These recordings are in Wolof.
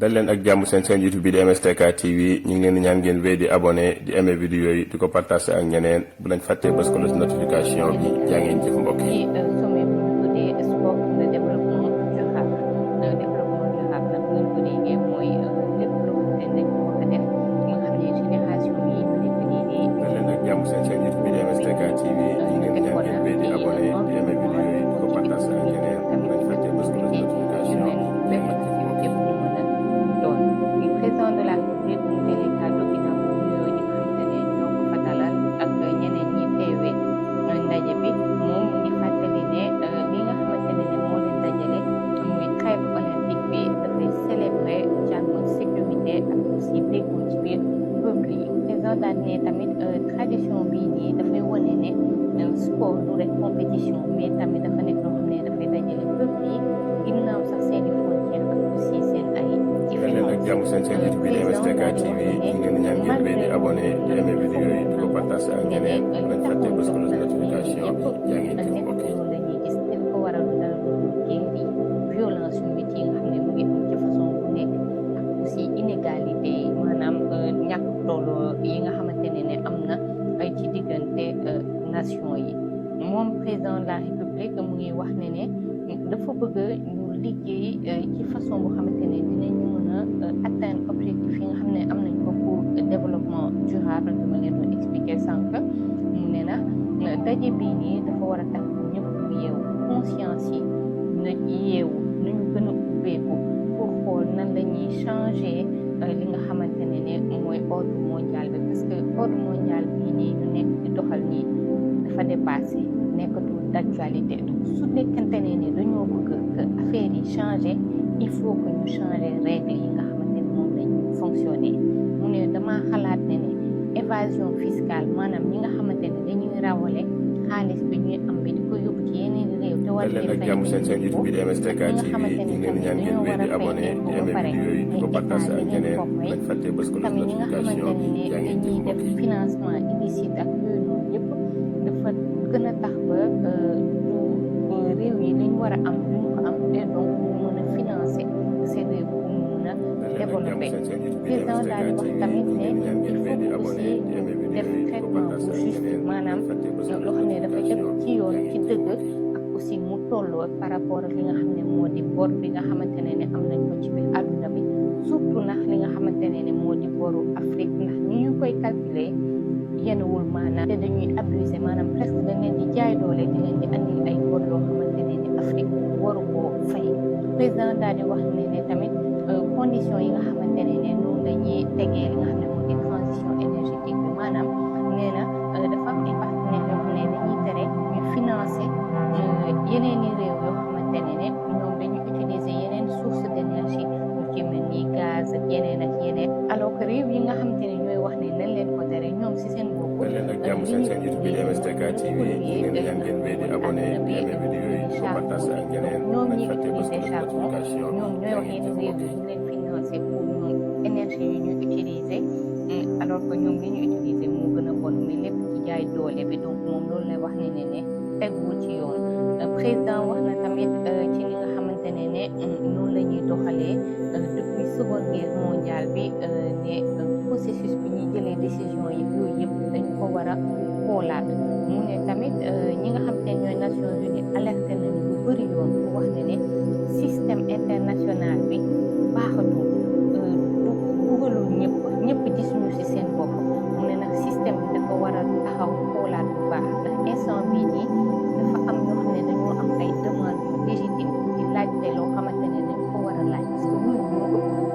dal leen ak jàmm seen YouTube bi di MSTK TV ñu ngi leen di ñaan ngeen wéy di abonné di aimer vidéo yi di ko partager ak ñeneen bu lañ fàttee bës ko notification bi jaa ngeen jëf mbokk yi. sommet bu ñu tuddee sport de développement durable développement durable nag bu ñu ko déggee mooy lépp loo xam ne dañ ko war a def nga xam ne génération yi ñu nekk nii nii. dal leen ak jàmm seen YouTube bi di MSTK TV ñu ngi leen di ñaan ngeen wéy di abonné di aimer vidéo yi di ko partager ak ñeneen bu lañ fàttee bës ko notification bi. président de la République mu jëlee kàddu ginnaaw bu nuyoo ñi nga xamante ne ñoo ko fa dalal ak ñeneen ñi teewee ndaje bi moom mu ngi fàttali ne li nga xamante ne moo leen dajale muy trêve olympique bi dafay célébrer jàmm sécurité ak aussi déggoo ci biir peuple yi. président daal ne tamit tradition bii nii dafay wane ne sport du rek compétition mais tamit dafa nekk loo xam ne dafay dajale peuple yi ginnaaw sax seeni frontière ak aussi seen ay leen ak jàmm seen YouTube bi di MSTK TV ñu ngi leen di ñaan ngeen wéy di abonné di aimer vidéo yi di ko partager ak ñeneen bu lañ fàttee bës ko notification bi yaa ngi jëf mbokk yi. loolu la ñuy gis te li ko waral dara guerre yi violence yu métti yi nga xam ne mu ngi am ci façon bu nekk ak aussi inégalité yi maanaam ñàkk tolloo yi nga xamante ne am na ay ci diggante nation yi. moom président de la République mu ngi wax ne dafa bëgg ñu liggéey ci façon boo xamante ne dinañu mën a atteindre objectif yi nga xam ne am nañ ko pour développement durable bi ma leen doon expliquer sànq mu ne na daje bii nii dafa war a tax ñëpp yeewu conscience yi na yeewu nañu gën a ubbeeku pour xool nan la ñuy changer li nga xamante ne mooy ordre mondial bi parce que ordre mondial bii nii ñu nekk di doxal nii dafa dépassé nekkatul d'actualité donc su nekkante ne dañoo bëgg que affaire yi changer il faut que ñu changer règles yi nga xamante ne moom lañ fonctionner mu ne dama xalaat ne évasion fiscale maanaam ñi nga xamante ne dañuy rawale xaalis bi ñuy am bi di ko yóbbu ci yeneen réew te war leen ak jàmm seen YouTube bi di MSTK TV ñu ngi leen di ñaan ngeen wéy di abonné di aimer vidéo yi di ko partager ak ñeneen bu lañ fàttee bës ko notification bi yaa ngeen jëf mbokk yi. financement illicite ak yooyu noonu yëpp dafa gën a tax ba réew yi dañu war a am lu ñu ko am te donc ñu mën a financer seen réew pour mu mën a développer. président daal di wax tamit ne il faut aussi def traitement bu juste maanaam loo xam ne dafa tegu ci yoon ci dëgg ak aussi mu tolloo par rapport ak li nga xam ne moo di bor bi nga xamante ne am nañ ko ci biir àdduna bi surtout ndax li nga xamante ne moo di boru Afrique ndax ni ñu koy calculer yenuwul maanaam te dañuy abuser maanaam presque dañ leen di jaay doole di leen di andi ay bor yoo xamante ne Afrique waru koo fay. président daal di wax ne tamit condition yi nga xamante ne noonu la ñuy tegee li nga xam ne moo di transition énergétique bi maanaam nee na dafa am ay partenaires yoo xam ne dañuy tere ñu financer yeneen i réew yoo xamante ne ñoom dañu utiliser yeneen source d'énergie lu ci mel ni gaz ak yeneen alors que réew yi nga xamante ne ñooy wax ne nañ leen ko tere ñoom si seen bopp. leen ak jàmm seen YouTube bi di MSTK TV ñu ngi leen di ñaan ngeen wéy di abonné di aimer vidéo yi di ko partager ak ñeneen ñoom bu ñi lañ fàttee bës ko utiliser charbon notification ñoom bi ñooy yaa wax ngi yenn jëf réew mbokk yi yi. ñu leen financer pour ñoom énergie yi ñu utiliser alors que ñoom li ñu utiliser moo gën a bon mais lépp ci jaay doole bi donc moom loolu lay wax ne teguwul ci yoon. président wax na tamit ci li nga xamante ne noonu la ñuy doxalee depuis seconde guerre mondiale bi ne processus bi ñuy jëlee décision yi yooyu yëpp dañ ko war a xoolaat mu ne tamit ñi nga xamante ne ñooy Nations Unies alerté nañu lu bëri yoon pour wax ne système international bi baaxatul dugalul ñëpp gis ñu ci seen bopp mu ne nag système bi dafa war a taxaw xoolaat bu baax ndax instant bii nii dafa am ñoo xam ne dañoo am ay demande légitime di laajte loo xamante ne dañ ko war a laaj parce que ñun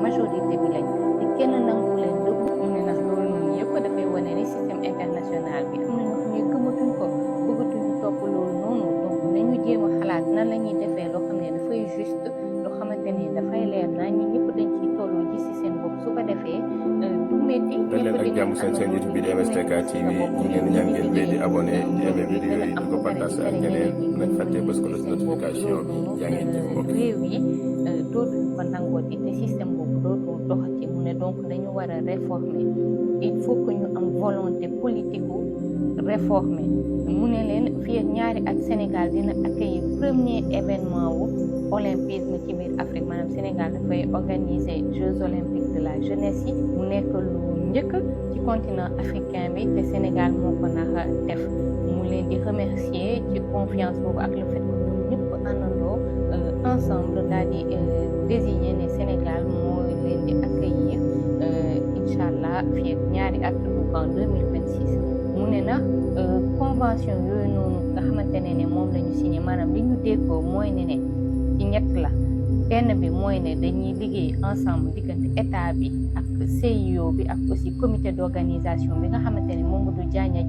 majorité bi lañ te kenn nangu leen dëgg mu ne nag loolu noonu yëpp dafay wane ne système international bi am na ñoo xam ne gëmatuñ ko bëggatuñu topp loolu noonu donc nañu jéem a xalaat nan la ñuy defee loo xam ne dafay juste loo xamante ne dafay leer naa ñi ñëpp dañ ciy tolloo gis ci seen bopp su ko defee du métti. dal leen ak jàmm seen YouTube bi di MSTK TV ñu ngi leen di ñaan ngeen wéy di abonné di aimer vidéo yi di ko partager ak ñeneen bu lañ fàttee bës ko notification bi yaa ngi jëf mbokk yi. réew yi dootuñu ko nangooti te système boobu dootul doxati mu ne donc dañu war a réformer il faut que ñu am volonté politique réformer mu ne leen fii ak ñaari at Sénégal dina accueillir premier événement wu olympisme ci biir Afrique maanaam Sénégal dafay organiser Jeux olympiques de la jeunesse yi mu nekk lu njëkk ci continent africain bi te Sénégal moo ko naka def mu leen di remercier ci confiance boobu ak le fait que ñoom ñëpp àndandoo ensemble daal di désigner ne Sénégal moo leen di accueillir incha allah fii ak ñaari at en 2026 mu ne na convention yooyu noonu nga xamante ne moom la ñu signé maanaam li ñu déggoo mooy ne ci ñett la benn bi mooy ne dañuy liggéey ensemble diggante état bi ak CIO bi ak aussi comité d'organisation bi nga xamante ne Mamadou Diagne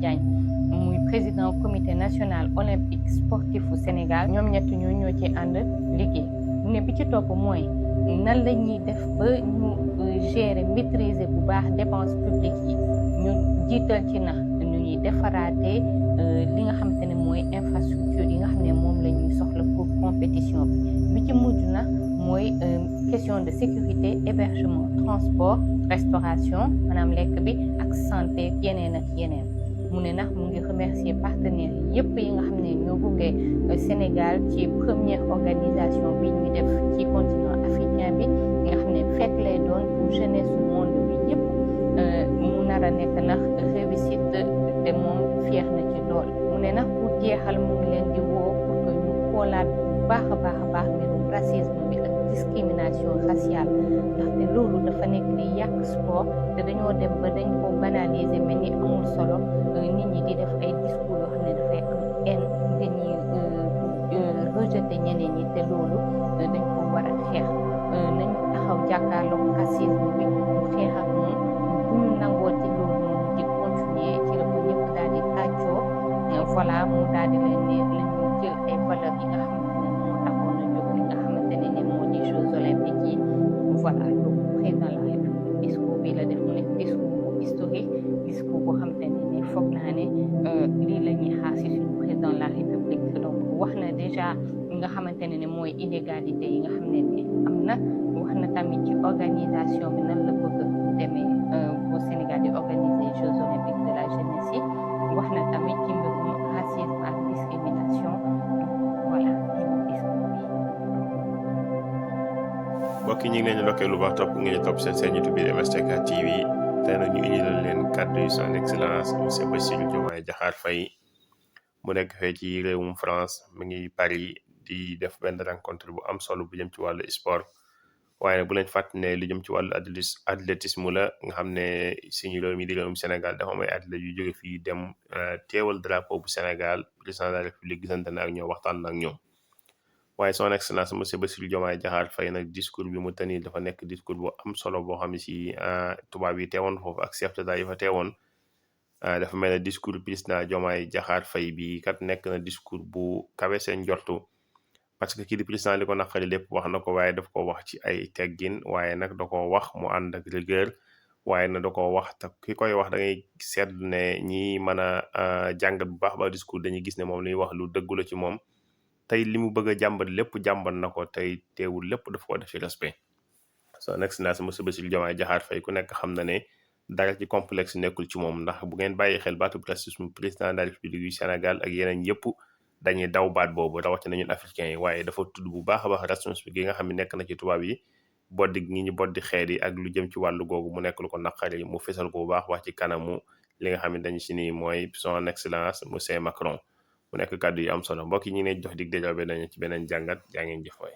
muy président comité national olympique sportif u Sénégal ñoom ñett ñoo ci ànd liggéey mu ne bi ci topp mooy nan la ñuy def ba ñu gérer maîtriser bu baax dépenses publiques yi ñu jiital ci na ñu ñuy defaraatee li nga xamante ne mooy infrastructure yi nga xam ne moom la ñuy soxla pour compétition bi ci mujj na mooy question de sécurité hébergement transport restauration maanaam lekk bi ak santé yeneen ak yeneen mu ne nag mu ngi remercier partenaires yëpp yi nga xam ne ñoo gunge Sénégal ci première organisation bi ñu def ci continent africain bi nga xam ne fête lay doon pour jeunesse du monde bi yëpp mu nar a nekk nag réussite te moom fier na ci lool mu ne nag pour jeexal mu ngi leen di woo pour que ñu xoolaat bu baax a baax mbirum racisme bi ak discrimination raciale ndaxte loolu dafa nekk di yàq sport te dañoo dem ba dañ ko banaliser mel ni amul solo nit ñi di def ay discours yoo xam ne dafay am haine dañuy rejeter ñeneen ñi te loolu dañ ko war a xeex nañu taxaw jàkkaarloog racisme bi mu xeex ak moom bu ñu nangoo ci loolu noonu di continuer ci la ko ñëpp daal di tàccoo voilà mu daal di leen ne la ñu jël ay valeurs yi nga xamante ne moo taxoon a jóg li nga xamante ne moo di Jeux olympiques yi voilà donc président de la République discours bi la def mu nekk discours bu historique discours boo xamante ne foog naa ne lii la ñuy xaar si suñu président de la République donc wax na déjà li nga xamante ne mooy inégalité yi nga xam ne am na wax na tamit ci organisation bi nan la bëgg demee bu Sénégal di organiser Jeux olympiques de la jeunesse yi wax na tamit ci mbirum racisme ak discrimination voilà discours bi. mbokk yi ñu ngi leen di ndokkee lu baax topp ngeen di topp seen YouTube bi MSTK TV tey nag ñu indil leen kàddu yu son excellence monsieur Bassirou Diomaye Diakhar Faye mu nekk fee ci réewum France mu ngi Paris di def benn rencontre bu am solo bu jëm ci wàllu sport waaye bu leen fàtte ne li jëm ci wàllu athlétisme la nga xam ne suñu réew mi di réewum Sénégal dafa am ay athlètes yu jóge fii dem teewal drapeau bu Sénégal président de la République gisante na ak ñoom waxtaan ak ñoom waaye son excellence monsieur Bassirou Diomaye Diakhar Faye nag discours bi mu tenir dafa nekk discours bu am solo boo xam ne si tubaab yi teewoon foofu ak chef d'état yi fa teewoon dafa mel ne discours président Diomaye Diakhar Faye bi kat nekk na discours bu kawe seen njortu parce que kii di président li ko naqari lépp wax na ko waaye daf ko wax ci ay teggin waaye nag da ko wax mu ànd ak rigueur waaye nag da ko wax te ki koy wax da ngay seetlu ne ñi mën a jàngat bu baax ba discours dañuy gis ne moom li wax lu dëggu la ci moom tey li mu bëgg a jàmbat lépp jàmbat na ko tey teewul lépp daf ko def ci respect son excellence monsieur Bassirou Diomaye Diakhar Faye ku nekk xam na ne dara ci complexe nekkul ci moom ndax bu ngeen bàyyi xel baatu racisme président de la République du Sénégal ak yeneen yëpp dañuy daw baat boobu rawatina ñun africains yi waaye dafa tudd bu baax a baax racisme gi nga xam ne nekk na ci tubaab yi boddi gi ñu boddi xeet yi ak lu jëm ci wàllu googu mu nekk lu ko naqari mu fesal ko bu baax wax ci kanamu li nga xam ne dañu si nii mooy son excellence monsieur Macron mu nekk kàddu yu am solo mbokk yi ñu ngi leen jox dig déjoo be nañu ci beneen jàngat jaa ngeen jëf waay